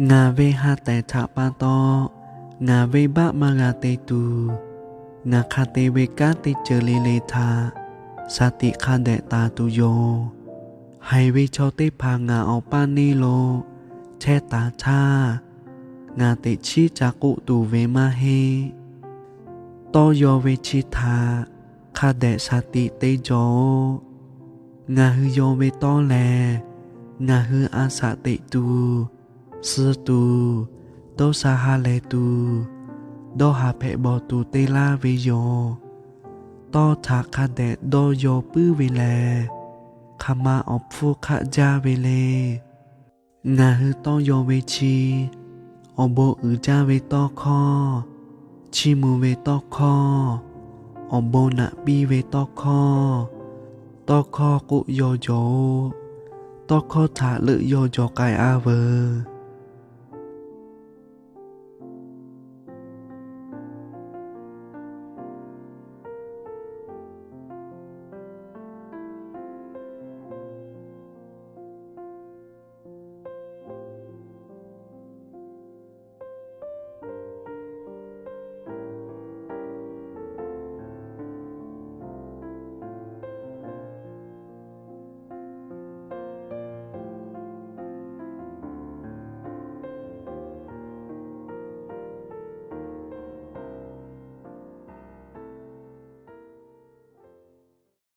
Ngaˬ ve ha tehˬ htaꞈ pa taw ngaˬ venˇbaˆ maˇ g'a te tuˬ, ngaˬ hk'a te ve kanˉ teˇ ceuˬ le le htaꞈ shaˍ tiꞈ hk'a dehꞈ taˍ tuˬ yoˬ. Haiˬ ve chaw teˇ hpaˍ ngaˬ awˬ paˇ neˇ lo chehˇ taˍ htaˇ, ngaˬ teꞈ chiˉ ca k'oˆ tuˬ ve maˇ heˆ. Tawˇ yaw ve chi htaꞈ hk'a dehꞈ shaˍ tiꞈ te jawˬ-oꞈ. Ngaˬ hui yaw ve tawˇ lehˬ, ngaˬ hui a shaꞈ teꞈ tuˬ, suh tuˬ, dawˇ sha ha lehˬ tuˬ, dawˇ haˍ hpehꞈ bawˬ tuˬ te laˇ ve yoˬ. Tawˇ htaꞈ hk'a dehꞈ dawˇ yaw puiˉ ve lehˬ, hk'aˬ ma awˬ hpfuhˇ hk'aˆ jaˇ ve le. Ngaˬ hui tawˇ yaw ve chi, awˬ bon uiˍ jaˇ ve tawˇ hkawˇ, chiˇ mvuh ve tawˇ hkawˇ, awˬ bon naꞈ piˇ ve tawˇ hkawˇ, tawˇ hkawˇ k'oˆ yaw jawˬ-oꞈ. Tawˇ hkawˇ htaꞈ leuꞈ yaw jawˬ k'ai a veuˬ.